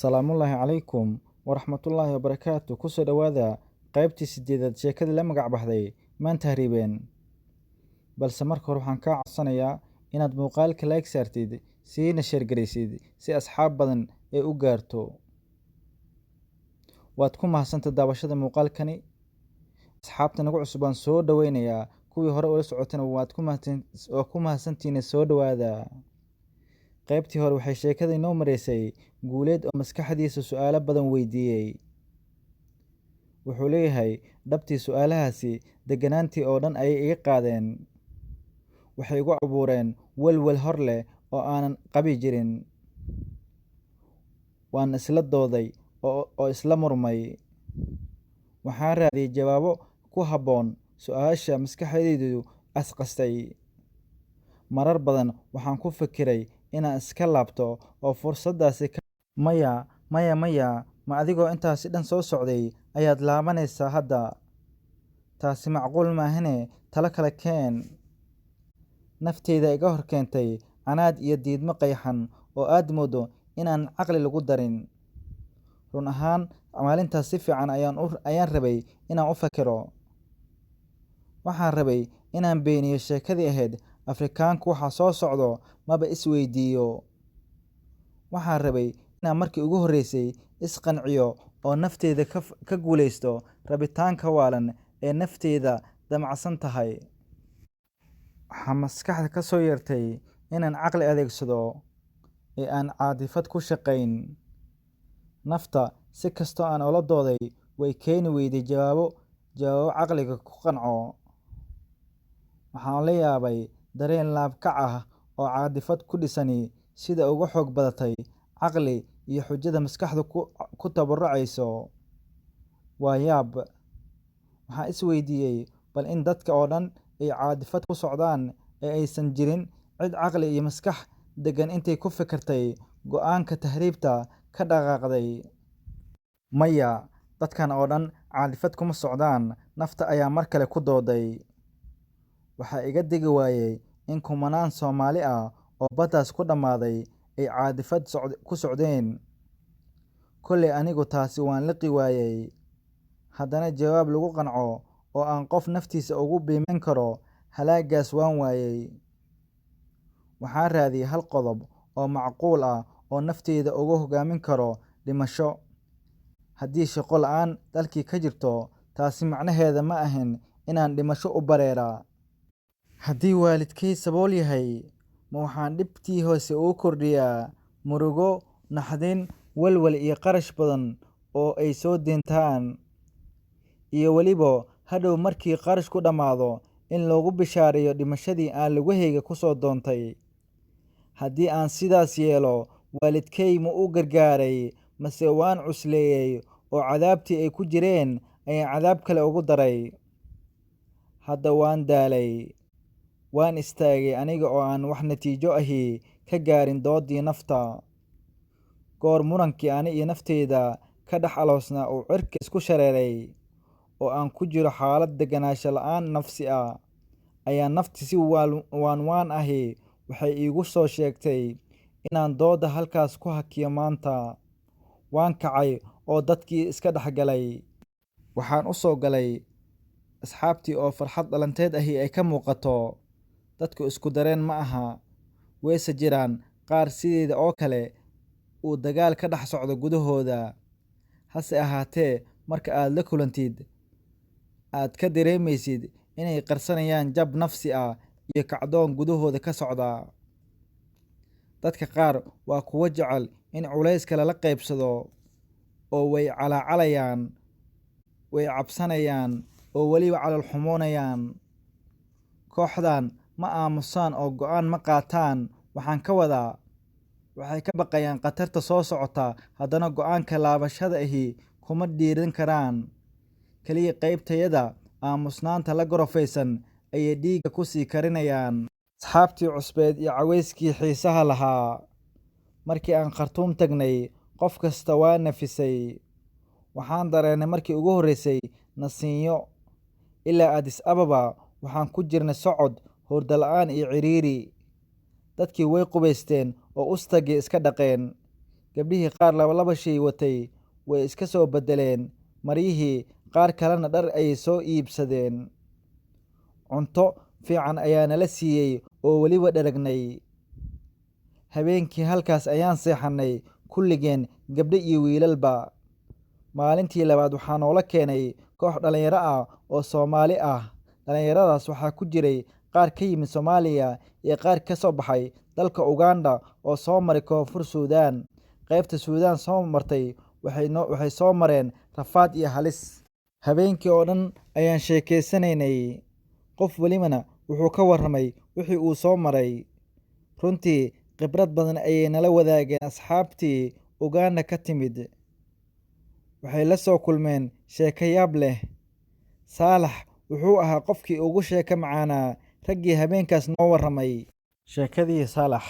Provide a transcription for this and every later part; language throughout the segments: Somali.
Salaamullaahi calaykum waraxmatullaahi wabarakaatu. Kusoo dhowaada qaybtii 8aad sheekadii la magac baxday Maan Tahriibeen. Balse marka hore waxaan kaa codsanayaa inaad muuqaalka like saartid, siina share garaysid si asxaab badan ay u gaarto. Waad ku mahadsantahay daawashada muuqaalkani. Asxaabta nagu cusub waan soo dhoweynayaa, kuwii hore ula socotana waa ku mahadsantihiin, soo dhowaada. Qaybtii hore waxay sheekada inoo mareysay Guuleed oo maskaxdiisa su'aalo badan weydiiyey. Wuxuu leeyahay dhabtii su'aalahaasi degganaantii oo dhan ayay iga qaadeen. Waxay igu abuureen walwal hor leh oo aanan qabi jirin. Waan isla dooday oo isla murmay. Waxaan raadiyay jawaabo ku habboon su'aasha maskaxdaydu asqastay. Marar badan waxaan ku fikiray inaan iska laabto oo fursaddaasi ka Maya, maya, maya, ma adigoo intaasi dhan soo socday ayaad laabanaysaa hadda? Taasi macquul maahane, talo kale keen. Naftayda iga hor keentay canaad iyo diidmo qayxan oo aad moodo inaan caqli lagu darin. Run ahaan, maalintaas si fiican ayaan rabay inaan u fakiro. Waxaan rabay inaan beeniyo sheekadii ahayd Afrikaanku waxa soo socdo maba is weydiiyo. Waxaan rabay inaan markii ugu horreysay is qanciyo oo nafteyda ka guuleysto rabitaanka waalan ee nafteyda damacsan tahay. Waxaa maskaxda ka soo yeertay inaan caqli adeegsado ee aan caadifad ku shaqayn. Nafta si kastoo aan ula dooday way keeni weyday jawaabo caqliga ku qanco. Waxaan la yaabay dareen laab kac ah oo caadifad ku dhisani sida uga xoog badatay caqli iyo xujada maskaxdu ku tabarucayso. Waa yaab. Waxaan is weydiiyey bal in dadka oo dhan ay caadifad ku socdaan ee aysan jirin cid caqli iyo maskax deggan intay ku fikirtay go'aanka tahriibta ka dhaqaaqday. Maya, dadkan oo dhan caadifad kuma socdaan, nafta ayaa mar kale ku dooday. Waxaa iga degi waayey in kumanaan Soomaali ah oo baddaas ku dhammaaday ay caadifad ku socdeen. Kolley anigu taasi waan liqi waayey. Haddana jawaab lagu qanco oo aan qof naftiisa ugu biimeyn karo halaaggaas waan waayey. Waxaan raadiyay hal qodob oo macquul ah oo nafteyda ugu hoggaamin karo dhimasho. Haddii shaqo la'aan dalkii ka jirto, taasi macnaheeda ma ahan inaan dhimasho u bareeraa. Haddii waalidkay sabool yahay, ma waxaan dhibtii hoose ugu kordhiyaa murugo, naxdin, walwal iyo qarash badan oo ay soo dhintaan. Iyo weliba hadhow markii qarashku dhammaado in loogu bishaareeyo dhimashadii aan lugahayga ku soo doontay. Haddii aan sidaas yeelo, waalidkay ma u gargaaray mase waan cusleeyay oo cadaabtii ay ku jireen ayaan cadaab kale ugu daray. Hadda waan daalay. Waan istaagay aniga oo aan wax natiijo ahi ka gaarin doodii nafta. Goor murankii ani iyo nafteyda ka dhex aloosnaa uu cirka isku shareeray oo aan ku jiro xaalad deganaansho la'aan nafsi ah, ayaa nafti si waanwaan ahi waxay iigu soo sheegtay inaan doodda halkaas ku hakiyo maanta. Waan kacay oo dadkii iska dhex galay. Waxaan u soo galay asxaabtii oo farxad dhalanteed ahi ay ka muuqato. Dadku isku dareen ma aha. Wayse jiraan qaar sideeda oo kale uu dagaal ka dhex socdo gudahooda. Hase ahaatee, marka aad la kulantid, aad ka dareemaysid inay qarsanayaan jab nafsi ah iyo kacdoon gudahooda ka socda. Dadka qaar waa kuwo jecel in culayska lala qaybsado oo way calaacalayaan, way cabsanayaan oo weliba calool xumoonayaan. Kooxdan ma aamusaan oo go'aan ma qaataan. Waxaan ka wadaa, waxay ka baqayaan khatarta soo socota, haddana go'aanka laabashada ahi kuma dhiiran karaan. Kaliya qaybtayada aamusnaanta la gorofaysan ayay dhiigga ku sii karinayaan. Asxaabtii cusbeed iyo cawayskii xiisaha lahaa. Markii aan Khartoum tagnay, qof kasta waa nafisay. Waxaan dareennay markii ugu horreysay nasiinyo. Ilaa Addis Ababa waxaan ku jirnay socod, hurdo la'aan iyo ciriiri. Dadkii way qubaysteen oo ustagii iska dhaqeen. Gabdhihii qaar laba shay watay way iska soo beddeleen maryihii, qaar kalena dhar ayay soo iibsadeen. Cunto fiican ayaa nala siiyay oo weliba dharagnay. Habeenkii halkaas ayaan seexannay kulligeen, gabdho iyo wiilalba. Maalintii labaad waxaa noola keenay koox dhalinyaro ah oo Soomaali ah. Dhalinyaradaas waxaa ku jiray qaar ka yimid Soomaaliya iyo qaar ka soo baxay dalka Uganda oo soo maray Koonfur Suudaan. Qaybta Suudaan soo martay waxay soo mareen rafaad iyo halis. Habeenkii oo dhan ayaan sheekeysanaynay. Qof walibana wuxuu ka warramay wixii uu soo maray. Runtii khibrad badan ayay nala wadaageen asxaabtii Uganda ka timid. Waxay la soo kulmeen sheeko yaab leh. Saalax wuxuu ahaa qofkii ugu sheeko macaanaa raggii habeenkaas noo warramay. Sheekadii Saalax.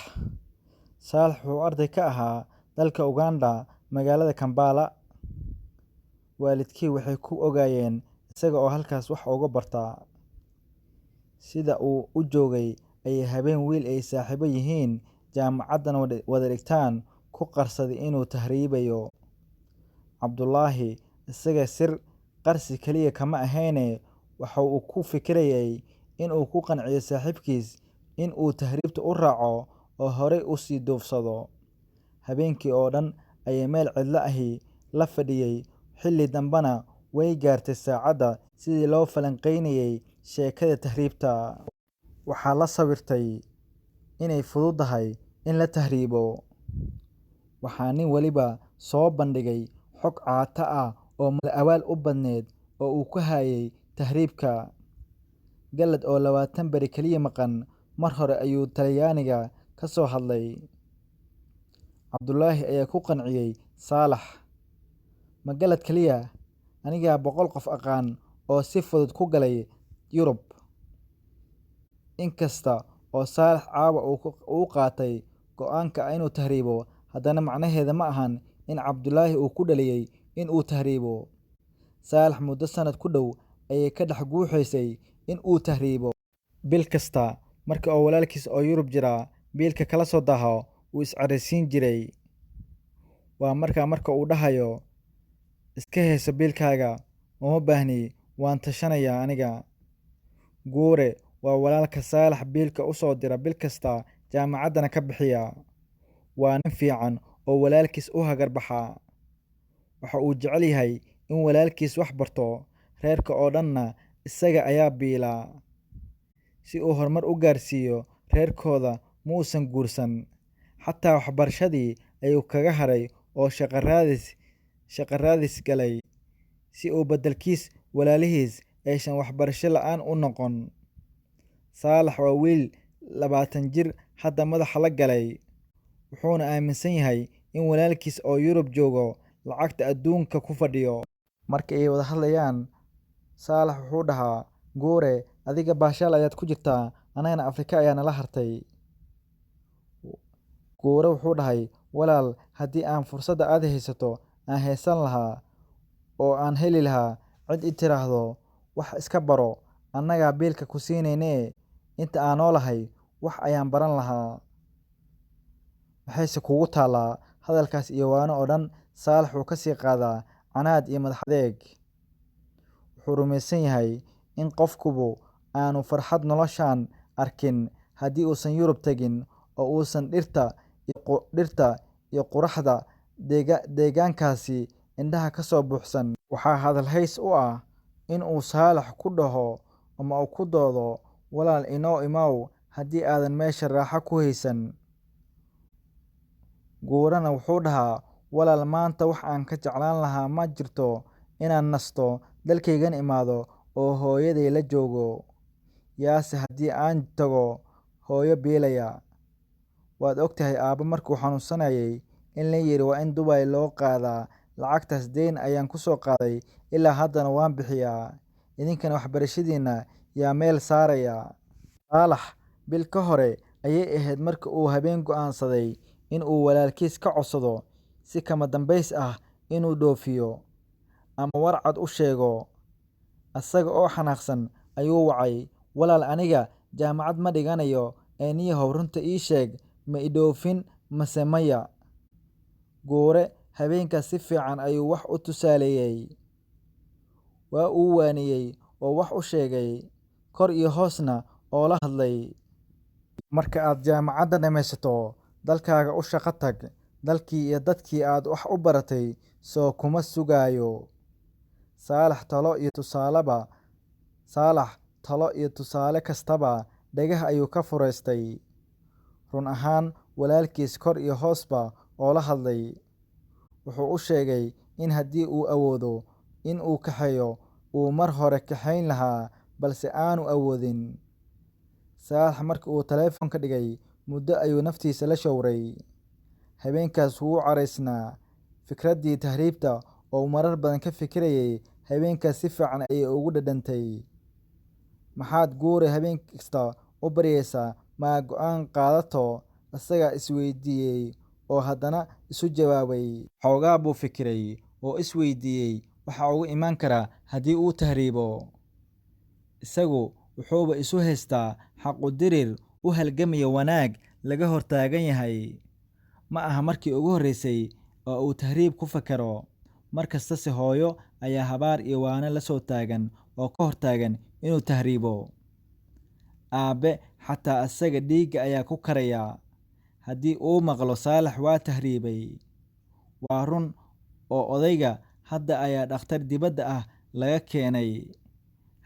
Saalax wuxuu arday ka ahaa dalka Uganda, magaalada Kampala. Waalidkii waxay ku ogaayeen isaga oo halkaas wax uga barta. Sida uu u joogay ayay habeen wiil ay saaxiibo yihiin jaamacaddana wada dhigtaan ku qarsaday inuu tahriibayo. Cabdullaahi isaga sir qarsi kaliya kama ahayne, waxa uu ku fikirayay in uu ku qanciyo saaxiibkiis in uu tahriibta u raaco oo horay u sii duufsado. Habeenkii oo dhan ayay meel cidlo ahi la fadhiyay, xilli dambana way gaartay saacadda sidii loo falanqeynayay sheekada tahriibta. Waxaa la sawirtay inay fududahay in la tahriibo. Waxaa nin waliba soo bandhigay xog caato ah oo mala awaal u badneed oo uu ku hayay tahriibka. Galad oo 20 beri kaliya maqan, mar hore ayuu Talyaaniga ka soo hadlay. Cabdullaahi ayaa ku qanciyay Saalax. Ma galad kaliya, anigaa 100 qof aqaan oo si fudud ku galay Yurub. Inkasta oo Saalax caawa uu qaatay go'aanka ah inuu tahriibo, haddana macnaheeda ma ahan in Cabdullaahi uu ku dhaliyay in uu tahriibo. Saalax muddo sanad ku dhow ayay ka dhex guuxaysay in uu tahriibo. Bil kasta marka uu walaalkiis oo Yurub jira biilka kala soo daaho, wuu is caraysiin jiray. Waa marka uu dhahayo, iska hayso biilkaaga, uma baahni, waan tashanayaa aniga. Guure waa walaalka Saalax biilka u soo dira bil kasta, jaamacaddana ka bixiya. Waa nin fiican oo walaalkiis u hagar baxa. Waxa uu jecel yahay in walaalkiis wax barto, reerka oo dhanna isaga ayaa biila. Si uu horumar u gaarsiiyo reerkooda muusan guursan. Xataa waxbarashadii ayuu kaga haray oo shaqo raadis galay si uu beddelkiis walaalihiis aysan waxbarasho la'aan u noqon. Saalax waa wiil 20 jir hadda madaxa la galay, wuxuuna aaminsan yahay in walaalkiis oo Yurub joogo lacagta adduunka ku fadhiyo. Marka ay wada hadlayaan, Saalax wuxuu dhahaa, Guure, adiga baashaal ayaad ku jirtaa, anagana Afrika ayaa nala hartay. Guure wuxuu dhahay, walaal, haddii aan fursadda aad haysato aan haysan lahaa oo aan heli lahaa cid i tiraahdo wax iska baro, annagaa biilka ku siinayne, inta aan noolahay wax ayaan baran lahaa. Maxayse kugu taalaa? Hadalkaas iyo waano oo dhan Saalax wuu ka sii qaadaa canaad iyo madax adeeg. Wuxuu rumaysan yahay in qofkuba aanu farxad noloshan arkin haddii uusan Yurub tagin oo uusan dhirta iyo quraxda deegaankaasi indhaha ka soo buuxsan. Waxaa hadal hays u ah in uu Saalax ku dhaho ama uu ku doodo, walaal inoo imaw haddii aadan meesha raaxo ku haysan. Guurana wuxuu dhahaa, walaal maanta wax aan ka jeclaan lahaa ma jirto inaan nasto, dalkaygana imaado oo hooyaday la joogo. Yaase haddii aan tago hooyo biilaya. Waad ogtahay aabba markuu xanuunsanayay in la yiri waa in Dubai loo qaadaa, lacagtaas deyn ayaan ku soo qaaday ilaa haddana waan bixiyaa. Idinkana waxbarashadiina yaa meel saaraya. Saalax bil ka hore ayay ahayd markii uu habeen go'aansaday in uu walaalkiis ka codsado si kama dambays ah inuu dhoofiyo ama warcad u sheego. Asaga oo xanaaqsan ayuu wacay, walaal aniga jaamacad ma dhiganayo ee niyahow runta ii sheeg, ma i dhoofin mase maya. Guure habeenkaas si fiican ayuu wax u tusaaleeyay. Waa uu waaniyay oo wax u sheegay, kor iyo hoosna ula hadlay. Marka aad jaamacadda dhammaysato, dalkaaga u shaqo tag. Dalkii iyo dadkii aad wax u baratay soo kuma sugayo. Saalax talo iyo tusaale kastaba dhagaha ayuu ka furaystay. Run ahaan walaalkiis kor iyo hoosba ula hadlay. Wuxuu u sheegay in haddii uu awoodo in uu kaxeeyo uu mar hore kaxayn lahaa, balse aanu awoodin. Saalax markii uu taleefanka dhigay, muddo ayuu naftiisa la showray. Habeenkaas wuu caraysnaa. Fikraddii tahriibta oo uu marar badan ka fikirayay habeenkaas si fiican ayay ugu dhadhantay. Maxaad Guure habeen kasta u baryaysaa ma go'aan qaadato? Isagaa is weydiiyay oo haddana isu jawaabay. Xoogaa buu fikiray oo is weydiiyay waxa uga iman kara haddii uu tahriibo. Isagu wuxuuba isu haystaa xaq u dirir u halgamaya wanaag laga hor taagan yahay. Ma aha markii ugu horreysay oo uu tahriib ku fekero. Mar kastase hooyo ayaa habaar iyo waano la soo taagan oo ka hor taagan inuu tahriibo. Aabbe xataa isaga dhiigga ayaa ku karaya haddii uu maqlo Saalax waa tahriibay. Waa run oo odayga hadda ayaa dhakhtar dibadda ah laga keenay.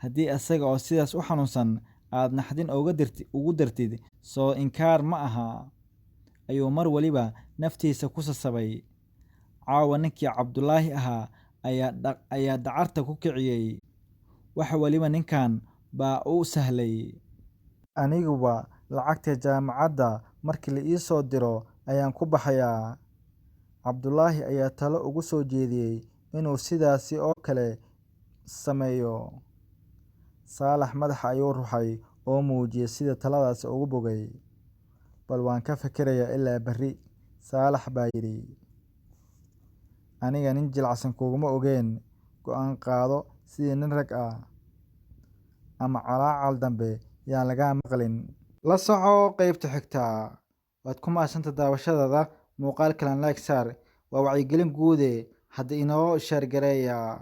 Haddii isaga oo sidaas u xanuunsan aad naxdin ugu dartid, soo inkaar ma aha, ayuu mar waliba naftiisa ku sasabay. Caawa ninkii Cabdulaahi ahaa ayaa dacarta ku kiciyay. Wax waliba ninkan baa u sahlay. Aniguba lacagta jaamacadda markii la ii soo diro ayaan ku baxayaa. Cabdulaahi ayaa talo ugu soo jeediyay inuu sidaasi oo kale sameeyo. Saalax madaxa ayuu ruxay oo muujiyay sida taladaasi ugu bogay. Bal waan ka fikirayaa ilaa berri, Saalax baa yidhi. Aniga nin jilicsan kuguma ogeyn. Go'aan qaado sidii nin rag ah, ama calaacal dambe yaan lagaa maqlin. La soco qaybta xigta. Waad ku mahadsantahay daawashadaada. Muuqaalkan like saar. Waa wacyigelin guud ee hadda inoo share gareeya.